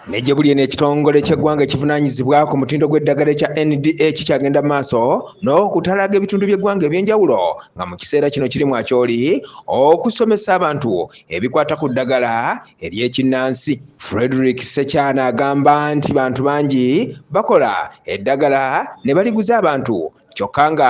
Ne gye buli eno, ekitongole ky'eggwanga ekivunaanyizibwa ku mutindo gw'eddagala ekya NDA kikyagenda mu maaso n'okutalaga ebitundu by'eggwanga eby'enjawulo, nga mu kiseera kino kiri mu Akyoli okusomesa abantu ebikwata ku ddagala ery'ekinnansi. Frederick Sekyana agamba nti bantu bangi bakola eddagala ne baliguza abantu, kyokka nga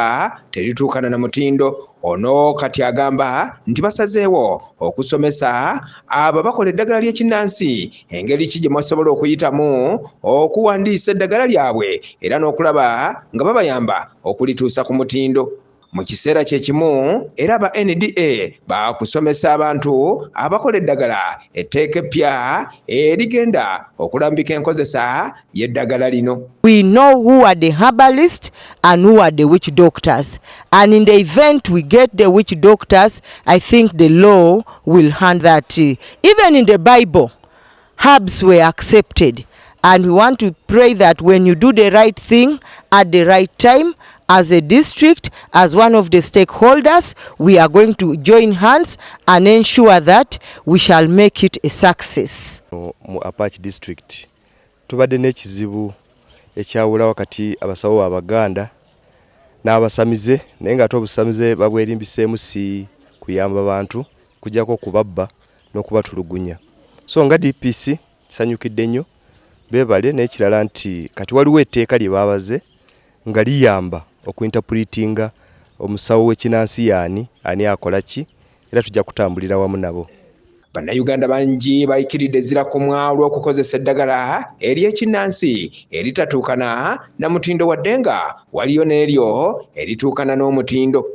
terituukana na mutindo. Ono kati agamba nti basazeewo okusomesa abo abakola eddagala ly'ekinnansi engeri ki gye basobola okuyitamu okuwandiisa eddagala lyabwe, era n'okulaba nga babayamba okulituusa ku mutindo. Mu kiseera kye kimu era aba NDA bakusomesa abantu abakola eddagala etteeka eppya erigenda okulambika enkozesa y'eddagala lino. We know who are the herbalists and who are the witch doctors. And in the event we get the witch doctors, I think the law will hand that. Even in the Bible, herbs were accepted. And we want to pray that when you do the right thing at the right time, as a district, as one of the stakeholders, we are going to join hands and ensure that we shall make it a success. Mu Apac District tubadde n'ekizibu ekyawula wakati abasawo Abaganda n'abasamize, naye nga ate obusamize babwerimbiseemu si kuyamba bantu, kujjako okubabba n'okubatulugunya. So nga DPC kisanyukidde nnyo, beebale. N'ekirala nti kati waliwo etteeka lye baabaze nga liyamba okuinterpretinga omusawo w'ekinansi yaani, ani akola ki, era tujja kutambulira wamu nabo. Bannayuganda bangi bayikiridde ezirakumwa olw'okukozesa eddagala ery'ekinnansi eritatuukana na mutindo, wadde nga waliyo n'eryo erituukana n'omutindo.